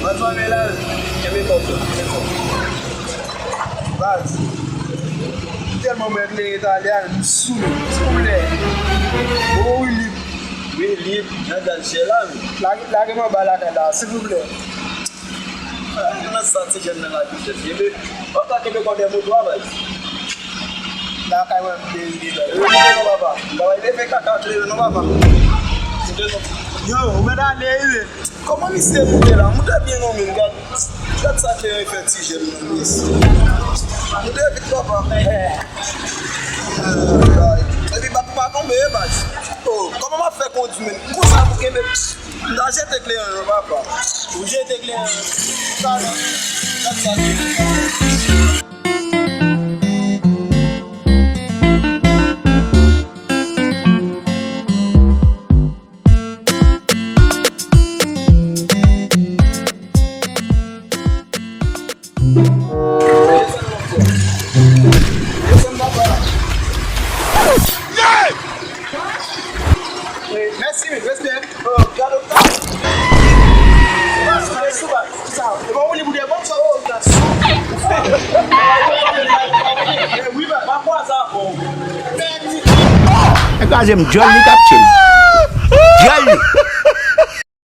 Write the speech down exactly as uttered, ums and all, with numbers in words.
Baz, pa men la, kenbe kò w, kenbe kò w. Baz, m tèlman mèt lè Italyan, m sou, silvouplè. O, wi, lib. Wi, lib, nan gaz chè la, wi. Lage, lage m anba lakay la, silvouplè. Nan sa ti jèn nan la ki fèt, kenbe. W ap ka kenbe kò dèyè moto a, baz. Lakay mwen, m te rive, baz. Rive non, papa. M pa bay leve kaka klere non, papa. Yo, ou mèt ale, rive. Kòman misye moute la? Moute byen non, men gad. Gad sa klere fè ti jèn nan, mesye. Moute vit, papa. Epi ba pou pa tonbe, baz. Oh, kòman m ap fè kondui, men? Konsa pou kenbe. M ta jete kleren an, papa. Ou jete kleren an. Sa nan. Gad sa. Mèsi, respè. Oh, gade w. Respè sou bal. Sa, e bon, ou li pou de bon sa, oh, gras. E wi, bal, pa kwaze avè w. Nèg kraze m, dyòl li k ap tchè m. Dyòl li.